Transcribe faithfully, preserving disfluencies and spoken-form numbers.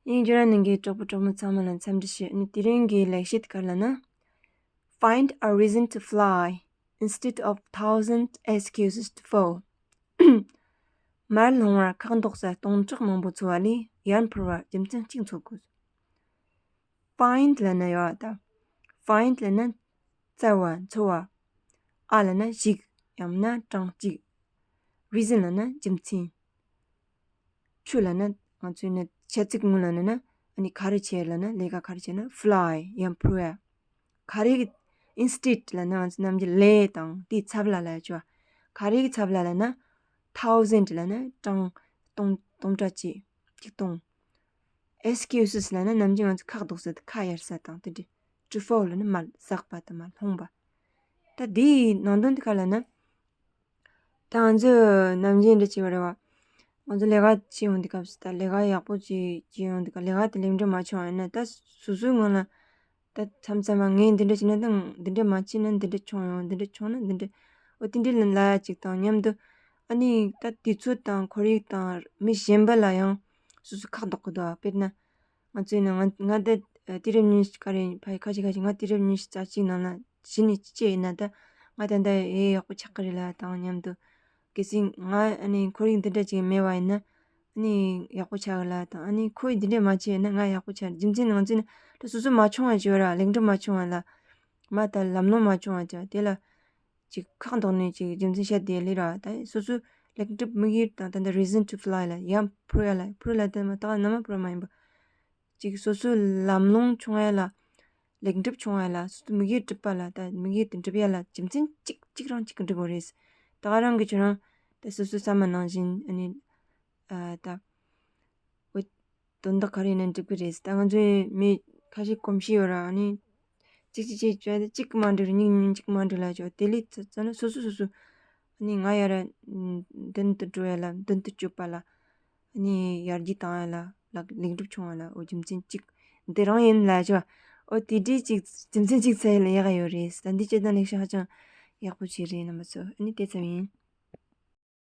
ཡིན་རྒྱུ་ར་ནང་གི་གྲོགས་པོ་གྲོགས་མོ་ཚང་མ་ལ་འཚམས་འདྲི་ཞུ། ཨ་ནི་དེ་རིང་གི་ལེགས་བཤད་ག་རེ་ལབ་ན། Find a reason to fly instead of thousand excuses to fall. མར་ལྷུང་བར་ཁག་འདོགས་ས་སྟོང་ཕྲག་མང་པོ་འཚོལ་བ་ལས་ཡར་འཕུར་བར་རྒྱུ་མཚན་གཅིག་འཚོལ་དགོས། Find ལབ་ན་ཡོད་ད། Find ལབ་ན་བཙལ་བ་འཚོལ་བ། A ལབ་ན་གཞིགས། ཡང་ན་གྲངས་གཅིག Reason ལབ་ན་རྒྱུ་མཚན། To ལབ་ན་ང་ཚོས་ནི་བྱ་ཚིག་དངོས་ལ་ན་ན་ཨ་ནི་ག་རེ་བྱེད་ལབ་ན་ལས་ཀ་ག་རེ་བྱེད་ན་fly ཡང་འཕུར་བ། ག་རེ་གི་instead ལབ་ན་ང་ཚོ་ནམ་རྒྱུན་ལས་དང་དེའི་ཚབ་ལ་ལབ་ཆོག་ག་རེ་གི་ཚབ་ལ་ལབ་ན་thousand ལབ་ན་གྲངས་སྟོང་སྟོང་ཕྲག་གཅིག་གཅིག་སྟོང་། Excuses ལབ་ན་ནམ་རྒྱུན་ང་ཚོ་ཁག་འདོགས་ས་དེ་ཁ་གཡར་ས་དང་དེ་འདྲ། To fall ལབ་ན་མར་ཟགས་པ་དང་མར་ལྷུང་བ། ད་དེའི་ནང་དོན་དེ་ག་ལབ་ན། ད་ང་ཚོ་ནམ་རྒྱུན་འདྲ་བྱེད་པ་རེད་བ། ང་ཚོ་ལས་ཀ་བྱེད་ཡོང་དུས་སྐབས་སུ་ད་ལས་ཀ་ཡག་པོ་ཅིག་བྱེད་ཡོང་དུས་སྐབས་ལས་ཀ་དེ་ལེགས་འགྲུབ་མ་བྱུང་བ་ཡིན་ན་ད་སོ་སོའི་ངོས་ལ། ད་མཚམས་མཚམས་མ་ངས་འདི་འདྲ་བྱས་ན་ད་འདི་འདྲ་མ་བྱས་ན་འདི་འདྲ་བྱུང་ཡོང་འདི་འདྲ་བྱུང་ན་འདི་འདྲ། འོ་དེ་འདྲ་ལ་ལ་ཡ་ཅིག་དང་མཉམ་དུ། ཨ་ནི་ད་དུས་ཚོད་དང་ཁོར་ཡུག་དང་མི་གཞན་པ་ལ་ཡང་སོ་སོ་ཁག་འདོགས་གི་འདུག་དཔེར་ན། ང་ཚོས་ནི་ང་ང་ད་དུས་རབས་ཉི་ཤུ་ག་རེ་ཕ་ཁ་ཤས་ཁ་ཤས་ང་དུས་རབས་ཉི་ཤུ་རྩ་གཅིག་ནང་ལ་གཞི་ནས་སྐྱེས་ཡིན་ན་ད་ང་ད་ལྟ་ཨེ་ཡག་པོ་ཆགས་ཀྱི་རེད་ལ་དང་མཉམ་དུ། གལ་སྲིད་ང་ཨ་ནི་ཁོར་ཡུག་འདི་འདྲ་ཅིག་མེད་པ་ཡིན་ན་ཨ་ནི་ཡག་པོ་ཆགས་གི་ལ་དང་ཨ་ནི་ཁོས་འདི་འདྲ་མ་བྱས་ན་ང་ཡག་པོ་ཆགས་རྒྱུ་མཚན་ནི་ང་ཚོས་ནི་ད་སོ་སོ་མ་བྱུང་བ་བྱས་ར་ལེགས་འགྲུབ་མ་བྱུང་བ་ལ་མ་ད་ལམ་ལྷོང་མ་བྱུང་བ་བྱས་དེ་ལ་ཅིག་ཁག་འདོགས་ནས་ཅིག་རྒྱུ་མཚན་བཤད་དེ་ལས་ར་ད་སོ་སོ་ལེགས་འགྲུབ་དམིགས་ཡུལ་དང་ད་ལྟ་reason to fly ལ་ཡང་འཕུར་ཡ་ལ་འཕུར་ལ་དེ་མ་ད་ནམ་འཕུར་མ་ཡིན་པ། ཅིག་སོ་སོའི་ལམ་ལྷོང་བྱུང་ཡ་ལ། ལེགས་འགྲུབ་བྱུང་ཡ་ལ་སོ་སོ་དམིགས་ཡུལ་འགྲུབ་པ་ལ་ད་དམིགས་ཡུལ་དེ་འགྲུབ་ཡ་ལ་རྒྱུ་མཚན་གཅིག་གཅིག་རང་གཅིག་གིས་འགྲུབ་དགོས་རེད། ད་ག་རང་གི་ཁྱོད་རང་ད་སོ་སོའི་བསམ་པ་ནང་བཞིན་ཨ་ནི། ཨ་ད། འོ། དོན་དག་ག་རེ་ཡིན་ན་འགྲུབ་ཀྱི་རེད། ད་ང་ཚོའི་མི་ཁ་ཤས་གོམས་གཤིས་ཡོད་ར་ཨ་ནི། གཅིག་གཅིག་གཅིག་བྱས་ཏེ་གཅིག་གིས་མ་འགྲིག་རེད་གཉིས་གཉིས་གཅིག་གིས་མ་འགྲིག་ལ་བྱས་དེ་ལས་ཙ་ཙ་ན་སོ་སོ་སོ་སོ། ཨ་ནི་ང་ཡ་ར། མདུན་དུ་འགྲོ་ཡ་ལ་མདུན་དུ་སྐྱོད་པ་ལ། ཨ་ནི་ཡར་རྒྱས་བཏང་ཡ་ལ་ལག་ལེགས་འགྲུབ་བྱུང་བ་ལ་འོ་རྒྱུ་མཚན་གཅིག་འདི་རང་ཡིན་ལ་བྱ། འོ་དེ་འདྲའི་གཅིག་རྒྱུ་མཚན་གཅིག་ཚད་ལ་ཡག་ཡོད་རེད། ད་འདི་སྤྱིར་བཏང་ལེགས་བཤད་ཧ་ཅང་ཡག་པོ་ཞིག་རེད་རྣམ་པ་ཚོ། ཨ་ནི་དེ་ཙམ་ཡིན།